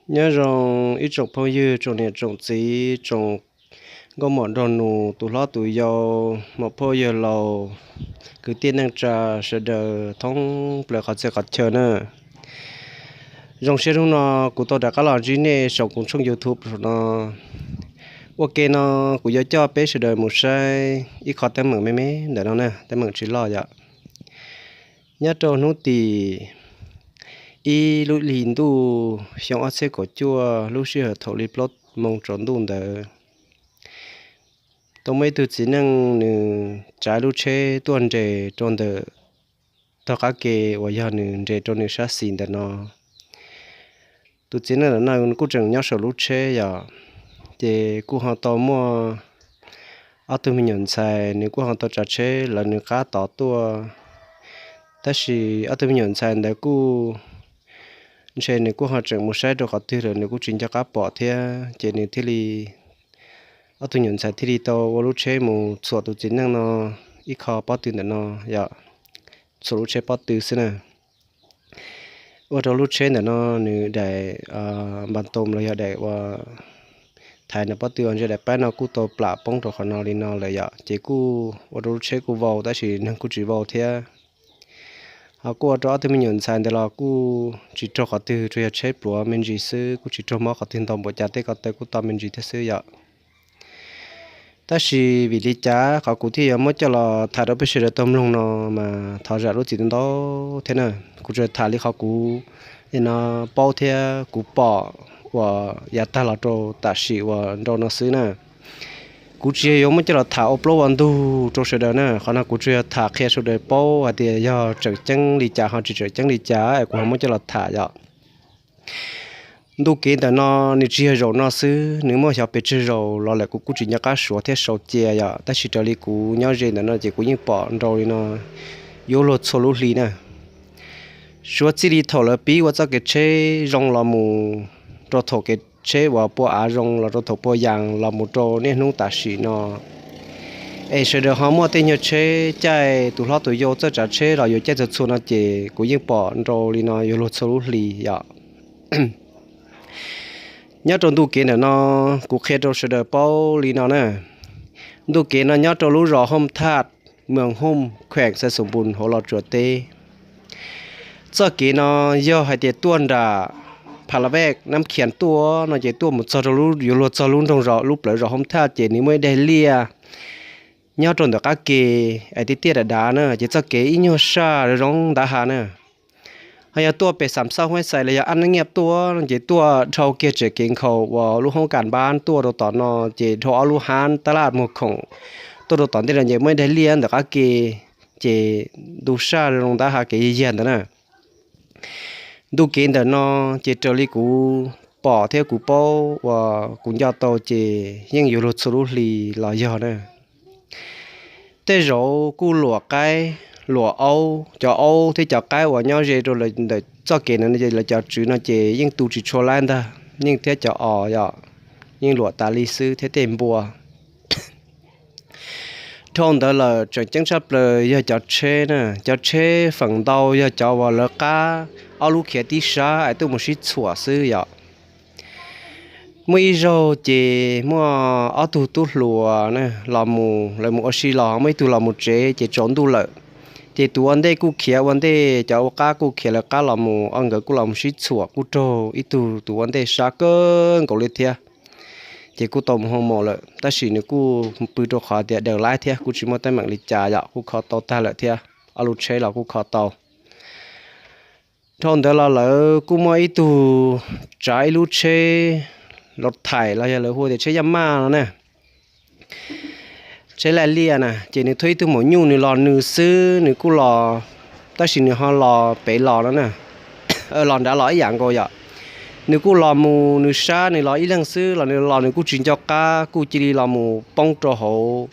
Nyob zoo ib tsoom phooj ywg, tsoom niam tsoom txiv, tsoom nkauj muam nraug nus, tus hlob tus yau, muam phauj yawg laus, kwv tij neej tsa sawv daws thoob plaws qhov txhia qhov chaw na. Zoo siab hnub no kuv tau rov qab los ntsib nej saum kuv tshooj YouTube no. Ua ke no kuv yuav coj peb sawv daws mus saib ib qho teeb meem me me ntawm no na, teeb meem tsis loj yom. Nyob rau hnub tim ib lub hli ntuj xyoo ob txhiab kaum cuaj lub sij hawm thaum li plaub moo tsaus ntuj ntawd, tau muaj ib tug txiv neej nws tsav lub tsheb tuaj nres rau ntawm tog qab ke uas yog nws nres rau nws sab xis ntawm no. Tus txiv neej ntawm no kuj tseem nyob saum lub tsheb yom, ces kuj ho tau muaj ob tug me nyuam ntxhais nws kuj ho tau tsav tsheb lawv nws qab tod tuaj. Tab sis ob tug me nyuam ntxhais ntawd kuj ntshe nws kuj ho tseem mus saib rau qhov twg lawm nws kuj tsis nco qab pom thiab, ces nws thiaj li, ob tug me nyuam ntxhais thiaj li tau ua lub tsheb mus txhuam tus txiv neej no ib qho pob tw ntawm no yom, txhuam lub tsheb pob tw xwb na. Ua rau lub tsheb ntawm no nws daim npas toos los yog daim uas thaiv nws pob tw ua ntshe daim pab no kuj tau plam poob rau qhov no li no lawm yom, ces kuj ua rau lub tsheb kuj vau tab sis neeg kuj tsis vau thiab. Ho kuj ua rau ob tug me nyuam ntxhais ntawd los kuj tsis raug qhov twg, tsuas yog tsheb pluav me ntsis xwb, kuj tsis raug mob qhov twg ntau npaum cas, tej ko taw kuj to me ntsis thiab xwb yom. Tab sis vim li cas qhov kuv thiaj yuav muab coj los tham rau peb sawv daws tau mloog no mas thov zam lub txim ntau ntau thiab na. Kuv tsuas tham li qhov kuv no paub thiab kuv pom uas yav tag los rau tam sim uas nrau no xwb na. Kuv tsis yog yuav muab coj los tham ua plaub ua ntug rau sawv daws na, qhov no kuv tsuas yog tham qhia sawv daws paub hais tias yog tseem ceeb li cas ho tsis tseem ceeb li cas es kuv ho muab coj los tham yom. Ntu kev ntawm no nws tsis yog zaum no xwb, nws muaj xyov pes tsawg zaus los lawm, kuv kuj tsis nco qab suav thiab sau cia yom, tab sis raws li kuv nyob ze ntawm no ces kuv yeej pom nrau li no yuav luag txhua lub hli na. Suav txij li thaum lawv pib ua txoj kev tsheb zoo los mus rau thaum kev tsheb uas pua av zoo los rau thaum pua yas los mus rau niaj hnub tam sim no, es sawv daws ho muaj tej nyuag tsheb caij tus hlob tus yau txawj tsav tsheb los yuav caij txhua txhua no ces kuv yeej pom nrau li no yuav luag txhua lub hli yom. Nyob rau ntu kev ntawm no, kuv qhia rau sawv daws paub li no na. Ntu kev no nyob rau lub zos Hooj Thaj, moos Hooj, kheem Xais Xoom Npus hauv Los Tsuas teb. Txoj kev no yog hais tias tuaj nram Pha La Vej Nab Khias tuaj no ces tuaj mus txog rau lub, yuav luag txog lub nroog zos, lub plawv zos Hooj Thaj ces nws muaj ib daim liaj nyob rau ntawm qab ke es tiaj tiaj dav dav na, ces txoj kev ib nyuag saj zoo ntav hav na. Ho yog tuaj pem Xam Xauj Huab Xais los yog Ab Nab Nyiaj tuaj ces tuaj dhau kiag tsev kev nkhaus uas lub hoob kas npab tuaj rau tom no, ces dhau ob lub hab tab laj muag khoom tuaj rau tom ntej no ces muaj ib daim liaj ntawm qab ke, ces ntu saj zoo ntav hav kev yag yag ntawd na. Ntu kev ntawm no ces raws li kuv pom thiab kuv paub uas kuv nco tau ces yeej yuav luag txhua lub hli los yog na. Tej zaum kuj luam qaib, luam aub, cov aub thiab cov qaib uas nyob ze rau ntawm txoj kev ntawd no ces lawv cov tswv no ces yeej tu tsis tshua laib ntag, yeej thiab cov os yom, yeej luam tas li xwb thiab tej npua. Dhau ntawd lawm tseem ceeb tshaj plaws yog cov tsheb na, cov tsheb feem ntau yog cov uas lawv qab ob lub khiav tib sab es tuaj mus sib txhuam xwb yom. Muaj ib zaug ces muaj ob tug tub hluas na los mus, lawv mus ua si los muaj ib tug los mus tsev ces tsaus ntuj lawm. Ces tus ua ntej kuj khiav ua ntej, cov ua qab kuj khiav lawv qab los mus, ob nkawd kuj los mus sib txhuam kuj raug ib tug tus ua ntej sab kawg nkaus li thiab. Ces kuj tau mus hoo maum lawm, tab sis nws kuj pw rau qhov tias daws laib thiab kuj tsis muaj teeb meem li cas yom, kuj kho tau tag lawm thiab, ob lub tsheb los kuj kho tau. Dhau ntawd los lawv kuj muaj ib tug tsav ib lub tsheb los thaim los yog lawv hu tias tsheb yaj maj no na, tsheb laij liaj na, ces nws thuaj ib tug maum nyuj nws los nws xwb, nws kuj los, tab sis nws ho los pem los no na, los nrad los ib yam nkaus yom. Nws kuj los mus nws sab, nws los ib leeg xwb los nws los nws kuj tsis nco qab kuj cia li los mus poob rau hauv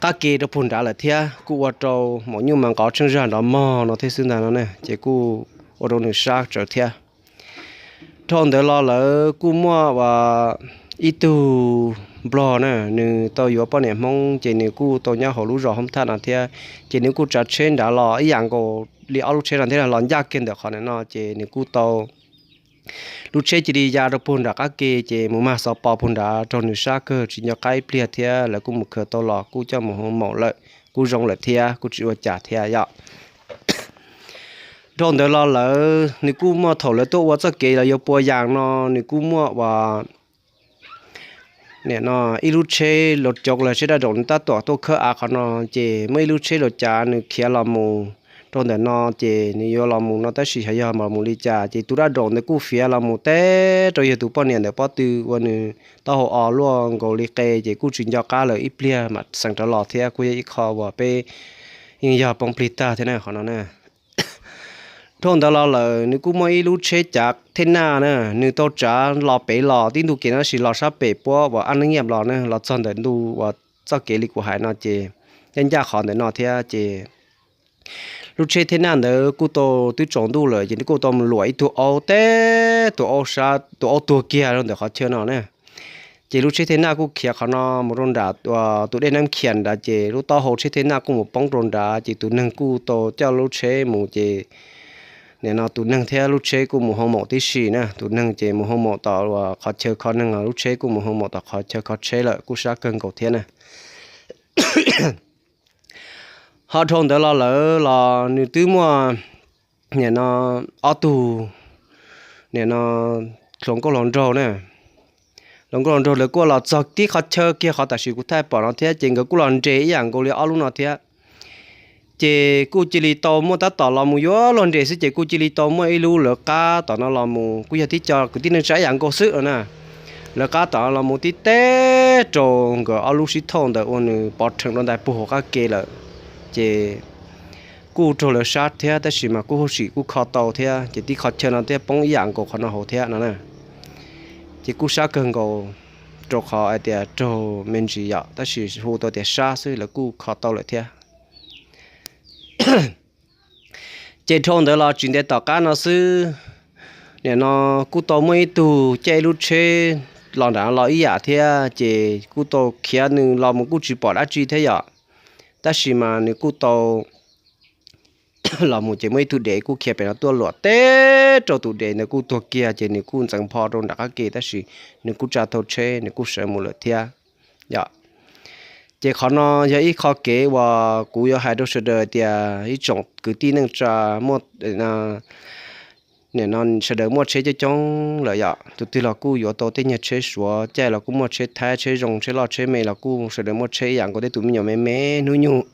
qab ke rau puag nrad lawm thiab, kuj ua rau maum nyuj mas nqov tsheej zag nrov mog no thiab xwb ntag no na, ces kuj ua rau nws sab tsawv thiab. Dhau ntawd los lawv kuj muaj ua ib tug nplog na, nws tau yuav poj niam Hmoob ces nws kuj tau nyob hauv lub zos Hoob Thaj no thiab, ces nws kuj tsav tsheb nrad los ib yam nkaus li ob lub tsheb no thiab los ncaj kiag ntawm qhov ntawm no ces nws kuj tau Lub tsheb cia li ya rau puag nram qab ke ces mus mag xov pos puag nrad raug nws sab kawg tsis nco qab ib pliag thiab lawv kuj mus khaws tau los kuj coj mus hoo maum lawm, kuj zoo lawm thiab kuj tsis ua cas thiab yom. Dhau ntawd los lawm nws kuj muaj thaum lawv tuaj ua txoj kev los yuav pua yas no, nws kuj muaj ua nim no ib lub tsheb los cov lawv tsheb daj daum nws tab tom tuaj khawb av qhov no, ces muaj ib lub tsheb los cav nws khiav los mus rau ntawm no, ces nws yuav los mus no tab sis xyov yog los mus li cas ces tus daj daum ntawd kuj fiav los mus teb rau yog tus poj niam ntawm pob tw ua nws taub hau o luaj nkaus li qe, ces kuj tsis nco qab lawm ib pliag mam xeev rov los thiab kuj yog ib qho uas peb yeej yog poob plig tag thiab na qhov no na. Dhau ntawd los lawm nws kuj muaj ib lub tsheb cav thej naj na, nws tau tsav los pem los tib ntu kev no tab sis los sab pem puab uas ab neeb nyiaj los na, los txog ntawm ntu uas txoj kev li kuv hais no ces ncaj ncaj qhov ntawm no thiab ces lub tsheb thej naj ntawd kuj tau twb tsaus ntuj lawm ces nws kuj tau mus luam ib tug aub teb tus aub sab tus aub tuag kiag rau ntawm qhov chaw no na. Ces lub tsheb thej naj kuj khiav qhov no mus rau nram tus dej Nab Khias nrad ces lub taub hau tsheb thej naj kuj mus poob rau nrad ces tus neeg kuj tau coj lub tsheb mus ces nim no tus neeg thiab lub tsheb kuj mus hoo maum tib si na, tus neeg ces mus hoo maum tom qhov chaw kho neeg, lub tsheb kuj mus hoo maum tom qhov chaw kho tsheb lawm kuj sab kawg nkaus thiab na. Ho dhau ntawd los lawm los nws twb muaj nim no ob tug nim no hluas nkauj hluas nraug na, hluas nkauj hluas nraug lawv kuj los txog tib qhov chaw kiag qhov tam sim kuv thaij pom no thiab ces nkawd kuj los nres ib yam nkaus li ob lub no thiab. Ces kuj cia li tau muaj tab tom los mus yuav luag nres xwb ces kuj cia li tau muaj ib lub lawv qab tom no los mus kuj yog tib co kwv tij neej tsa ib yam nkaus xwb na. Lawv qab tom no los mus tib teb rau nkawd ob lub sib thauj ntawd ua nws pov rheem rau ntais puag hauv qab ke lawm. Ces kuj raug lawv sab thiab tab sis mas kuj hauj sim kuj kho tau thiab ces tib qhov chaw no thiaj poob ib yam nkaus qhov no hauv thiab no na. Ces kuj sab kawg nkaus rau qhov hais tias raug me ntsis yom tab sis hu tau tias sab xwb lawv kuj kho tau lawm thiab. Ces dhau ntawd los tsis ntev tom qab no xwb, nim no kuj tau muaj ib tug caij ib lub tsheb los nram no los ib yam thiab ces kuj tau khiav nws los mus kuj tsis pom dab tsi thiab yom. Tab sis mas nws kuj tau los mus ces muaj ib tug dev kuj khiav pem no tuaj luam teb rau tus dev ntawd kuj tuag kiag ces nws kuj ntxeev pho rau nram qab ke tab sis nws kuj tsa tau tsheb nws kuj sawv mus lawm thiab yom. Ces qhov no yog ib qho kev uas kuv yuav hais rau sawv daws tias ib tsoom kwv tij neej tsa muaj nim no sawv daws muaj tsheb coob coob lawm yom, tus twg los kuj yuav tau tej nyuag tsheb Suav, caij los kuj muaj tsheb Thaib, tsheb zoo, tsheb loj tsheb me los kuj sawv daws muaj tsheb ib yam nkaus, tej tus me nyuam me me hnub nyoog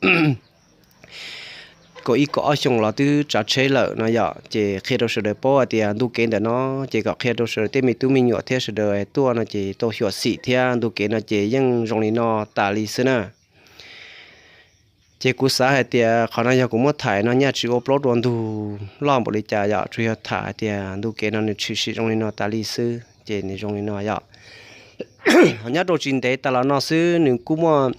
kaum ib kaum ob xyoos los twb tsav tsheb lawm no yom. Ces qhia rau sawv daws paub hais tias ntu kev ntawm no ces kom qhia rau sawv daws tej me tub me nyuam thiab sawv daws tuaj no ces tau xyuam xim thiab, ntu kev no ces yeej zoo li no tas li xwb na. Ces kuv xav hais tias qhov no yog kuv muab tham no nyaj tsis ua plaub ua ntug loj npaum li cas yom, tsuas yog tham hais tias ntu kev no nws tshwm sim zoo li no tas li xwb ces nws zoo li no yom. Nyob rau tsis ntev tas los no xwb nws kuj muaj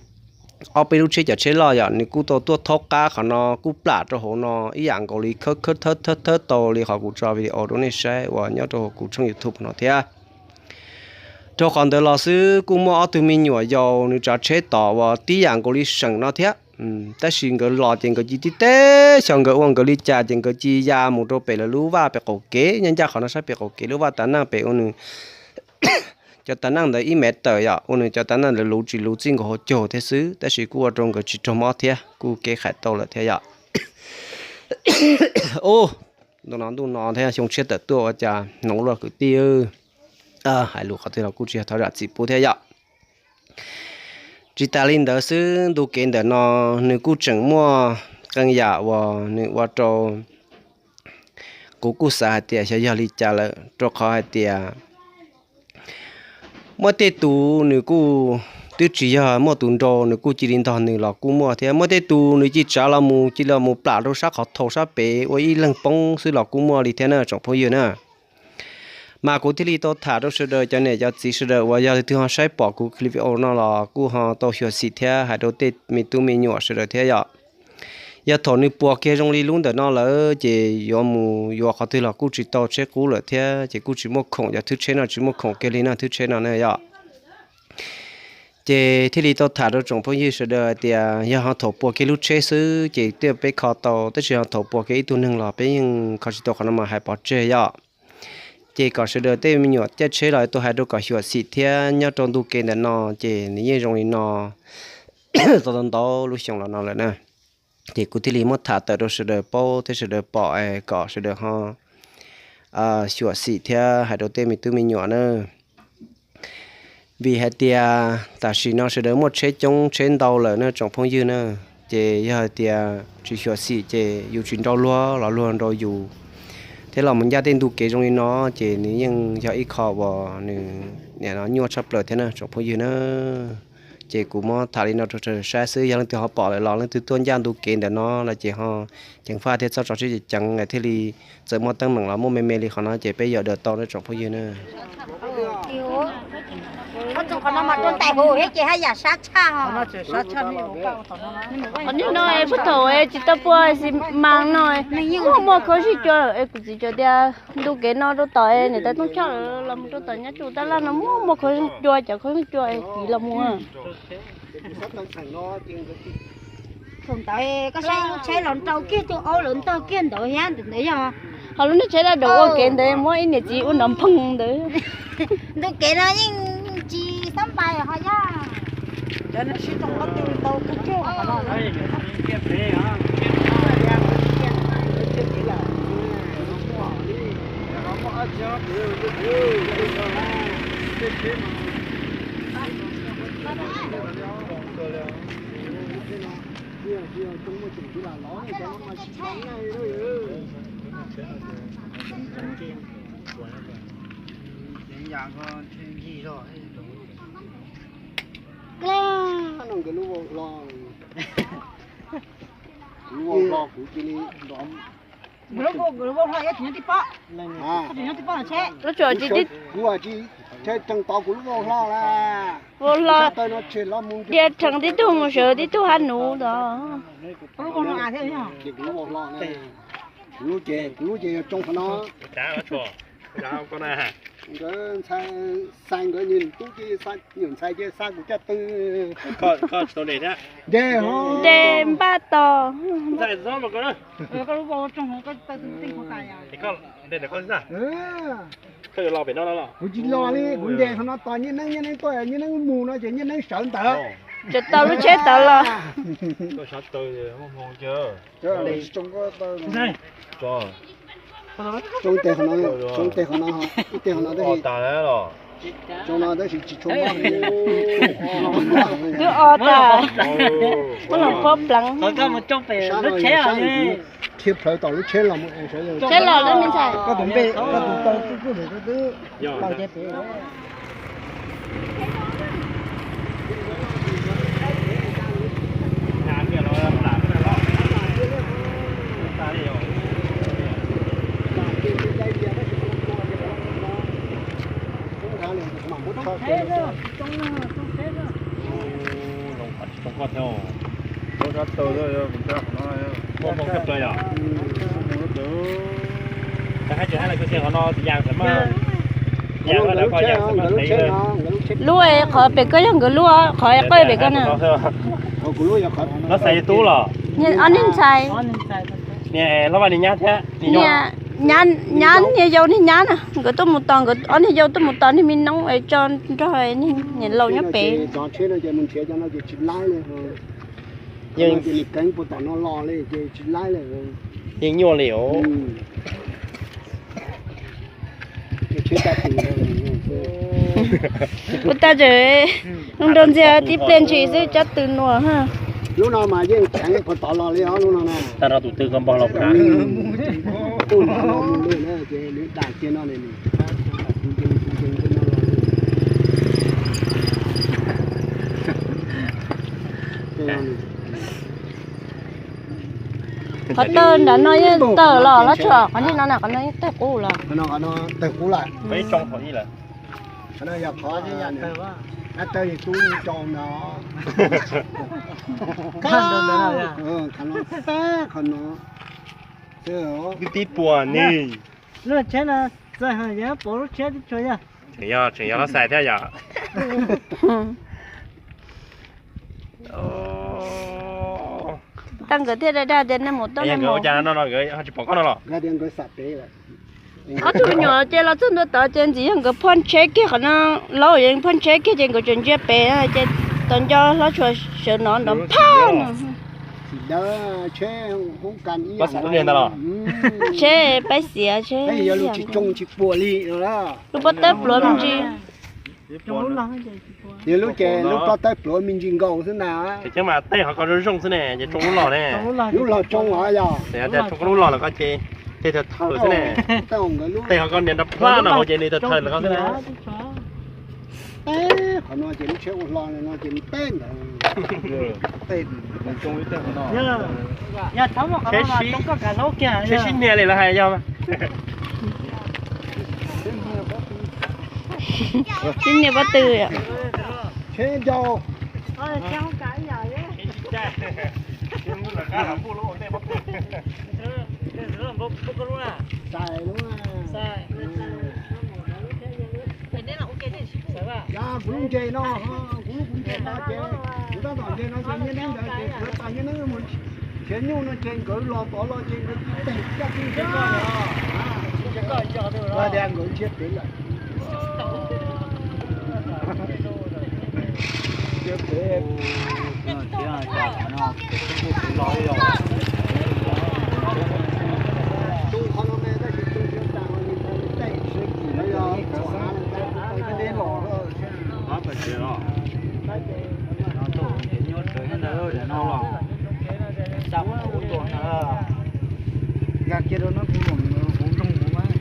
ob peb lub tsheb cov tsheb loj yom, nws kuj tau tuaj thaub qab qhov no kuj plam rau hauv no ib yam nkaus li khawb khawb thawb thawb thawb tau li qhov kuv tso video rau nej saib uas nyob rau hauv kuv tshooj YouTube no thiab. Rau qhov ntawd los xwb kuj muaj ob tug me nyuam yaus nws tsav tsheb tom uas tib yam nkaus li seem no thiab, tab sis nkawd los ces nkawd cia tib teb xyov nkawd ua nkawd li cas ces nkawd cia ya mus rau pem lawv lub vaj pem qaum kev, nyob ncaj qhov no sab pem qaum kev lub vaj tav neej pem ua nws cov tav neej ntawd ib mev tawm yom, ua nws cov tav neej lawv luv tsis luv txij nkaus hauv caug thiab xwb, tab sis kuj ua rau nkawd tsis raug mob thiab kuj kev qhais tau lawm thiab yom. Ub, ntu no ntuj no thiab xyoo tshiab tawm tuaj ua cas hnoov luaj kwv tij. Hais lus qhov twg los kuj tsis yog thov zam txim pub thiab yom. Tsis tas li ntawd xwb, ntu kev ntawm no nws kuj tseem muaj qee yam uas nws ua rau kuv kuj xav hais tias xyov yog li cas lawm, rau qhov hais tias muaj tej tus nws kuj twb tsis yog muaj tus nrau nws kuj cia li ntog nws los kuj muaj thiab, muaj tej tus nws cia tsav los mus cia li los mus plam rau sab qhov thau sab pem ua ib leeg poob xwb los kuj muaj li thiab na tsoom phooj ywg na. Mas kuv thiaj li tau tham rau sawv daws cov niam cov txiv sawv daws uas yog leej twg ho saib pom kuv clip video no los kuj ho tau xyuam xim thiab hais rau tej me tub me nyuam sawv daws thiab yom. Yog thaum nws puas kiag zoo li lub ntawm no lawm ces yuav mus yuav qhov twg los kuj tsis tau tsheb qub lawm thiab ces kuj tsis muaj khoom, yog thwb tsheb no tsis muaj khoom kiag li no thwb tsheb no na yom. Ces thiaj li tau tham rau tsoom phooj ywg sawv daws hais tias yog ho thaum puas kiag lub tsheb xwb ces twb peb kho tau, tab sis ho thaum puas kiag ib tug neeg los peb yeej kho tsis tau, qhov no mas hais pov tseg yom. Ces kom sawv daws tej me nyuam caij tsheb los tuaj hais rau kom xyuam xim thiab, nyob rau ntu kev ntawm no ces nws yeej zoo li no tau ntau lub xyoo los no lawm na. Ces kuv thiaj li muab tham tawm rau sawv daws paub thiab sawv daws pom es kom sawv daws ho xyuam xim thiab hais rau tej me tub me nyuam na. Vim hais tias tam sim no sawv daws muaj tsheb coob tsheb ntau lawm na tsoom phooj ywg na, ces yog hais tias tsis xyuam xim ces yus tsis nrau luag los luag nrau yus, thiab los mus ncaj tej ntu kev zoo li no ces nws yeej yog ib qho uas nws nim no nyuaj tshaj plaws thiab na tsoom phooj ywg na. Ces kuv muab tham li no rau sawv daws saib xwb, yog leej twg ho pom lawm los leej twg tuaj ncaj ntu kev ntawm no los ces ho ceev faj thiab txhob tso siab ceev, thiaj li txawm muaj teeb meem los muaj me me li qhov no ces peb yawm daws tau na tsoom phooj ywg na. Qhov no mas rau ntais hauv thiab ces haj yam sab tshaj os. Qhov nim no es puag thaum es tsis tau pua xi mas no, muaj muaj khaub zig cua lawm es kuv txiv tseem tias ntu kev no rau tom es niam tais Tooj Choj los mus rau tom nyab tsuj tab laj no muaj muaj khaub zig cua, cov khaub zig cua es kiv los mus. Thaum ntawd koj saib lub tsheb los nrau kiag rau aub lawv ntog kiag ntawd thiab ntawd yog. Ho lub niag tsheb daj daum ua kev ntawd muab ib niam txiv ua nrov nphoog ntawd. Ntu kev no yeej tsis xab npais ho yog. Nkawd lub vau hlo, kuv lub vau hlo kuv cia li nrov. Nkawd lub vau hlo ib tug nyob tij pob, tug nyob tij pob tsheb. Kuv tsis tsheb tsees tod kuv lub vau hlo la. Vau hlo, dia rhees tib tug mus sawv tib tug hab nuv ntawd. Kuv lub ces, kuv lub ces yog tsoo qhov no. Nkawd ntxhais, xais nkawd nyuam tub ces, nyuam ntxhais ces xa kuv caj tw. Nce npaj tos. Kuv tsis los li, kuv nce qhov no tos Nyiaj Neeb, Nyiaj Neeb tuaj, Nyiaj Neeb mus no ces Nyiaj Neeb sawv ntawd. Tseem tos lub tsheb tawv los. Tsoo tes qhov no, tsoo tes qhov no, ib teg qhov no, tsoo no tab sis tsis tshua mob. Twb o tas, muab los phob pleev. Dhia plhawv tom lub tsheb los mus. Tsheb los lawm me ntxhais. Koj tus npe, koj tus taw twb kuj ntawm koj twb tau ces pem. Muaj hmoo kawg plaws yom. Hais tias hais lawv kawg tiag qhov no yas, yas lub qhov yas. Lub qhov pem koj yog nkawd lub, qhov qoj pem koj na. Lub xaiv tub los? Ob niag ntxhais. Niag hlob vaj niag nyab thiab. Nyab, nyab niag yau niag nyab na, nkawd tuaj mus tos, nkawd ob niag yau tuaj mus tos niag me noob es tso nrog niag laus nyob pem. Yeej, yeej nyuaj li os. Ua tag tseem nrau ntxiag tib pliag ntshis xwb cov tw nuam. Lub no mas yeej kheev puag tod los li os lub no na. Tag nrho tus tw koj npog los puag na. Ces lub dam kiag no li. Qhov tawg nram no yeej tawg los los tsuas qhov niag no na, qhov no yeej tawg qub los. Tawg qub lawm. Qhov no yog qhov tawg tub tso no. Kwv tij puas ni. Lub tsheb no txawj heev, yog pom lub tsheb tib tsuas yog. Tseem yog, tseem yog hlob xais thiab yom. Tau nkawd thiaj dag tias nej mus tau nkawd ua cas no no nkawd ho tsis pom koj no los? Nkawd tias nkawd xam pem lawm. Ob tug me nyuam ces los txog ntua tod ces ntxim yog nkawd phoj tsheb kiag qhov no, laub yeej phoj tsheb kiag ces nkawd tseem ntsia pem ces tom nco hlob tshua sawv nov nrov phaj no. Tsheb paib xiav tsheb, lub pob tawb pluav me ntsis. Yog lub ces lub pob tawb pluav me ntsis nkaus xwb na. Ces cov mas tej qhov ko zoo zoo xwb ne, ces tsoo lub log ne. Lub log tsoo os yog. Tsoo koj lub log los ko ces tej thaw thaw xwb ne. Tej qhov ko niam nrov plab no hauv ces nws thaw thaw los ko xwb na. Teb qhov no ces lub tsheb ua hlo no ces nws teb ntawd. Tsheb sib nias li lawv hais yog. Sib nias pob tw. Tsheb ncau. Kuv lub ntses no, kuv lub kuv ntses no ces kuv tab tom ntses no ces nyiaj neeb ntawd ces kuv tas nyiaj neeb mus nrhiav nyuj no ces nkawd los tod los ces nkawd tig teg caj tij nrhiav koj, tias nkawd nrhiav pem lawm. Nrhiav pem. Tus qhov no me tab sis tus nrhiav tas los nws tau tej seb kis no yog txhom av no tab sis tau tej los. Nyuaj tsawv thiab ntawd daim no los xa mus ub tua na. Nkag kiag rau no kuv, kuv nroog kuv mas.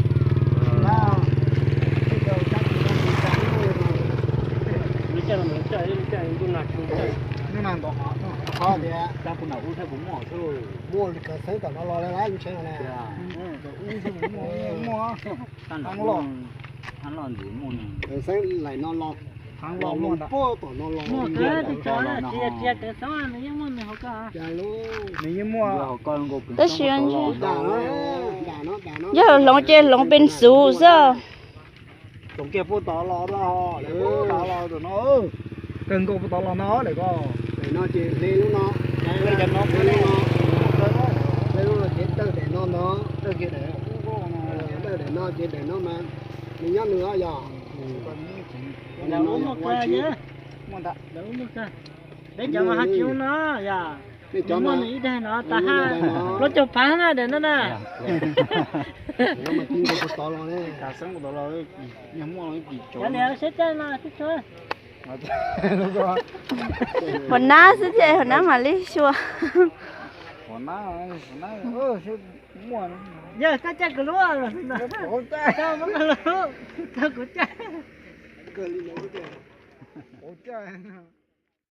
Lub caij no, lub caij, lub caij ntuj nag tshoob caij. Ntuj nag ntov qhov, qhov tias xa kuv nram ub thiab kuv muaj xwb. Muaj li kawg xeeb tom no los lawm lub tsheb no na. Muaj, muaj. Heev los, heev los ntxiv muaj. Kawg xeeb laim no los, heev los muaj, puag tom no los. Muaj kawg, tus tsov tsis yog tsis yog kawg xeeb, nws yeej muaj nws hauv ko. Nws yeej muaj hauv ko nkaus. Tab sis yog hloov ces hloov pes xuv xwb. Tsoom kiag puag tod los, puag tod los tam no, kawg nkaus puag tod los no daim ko. Daim no ces hle lub no, hle cov no, hle lub no, hle lub no ces tawg daim no ntag, tawg kiag daim, tawg daim no ces daim no mas nws nyob nws os yog. Peb cov mas ho tsis ua no yom. Peb cov mas ib daim no tas ha plaub caug phav na daim no na. Cov mas tib nkaus puag tod los ne. Cov li seb caij no tib tshua. Hua nab xwb ces hua nab mam li xyuas. Yog koj caij kuv lub, koj muab koj lub, koj kuv caij.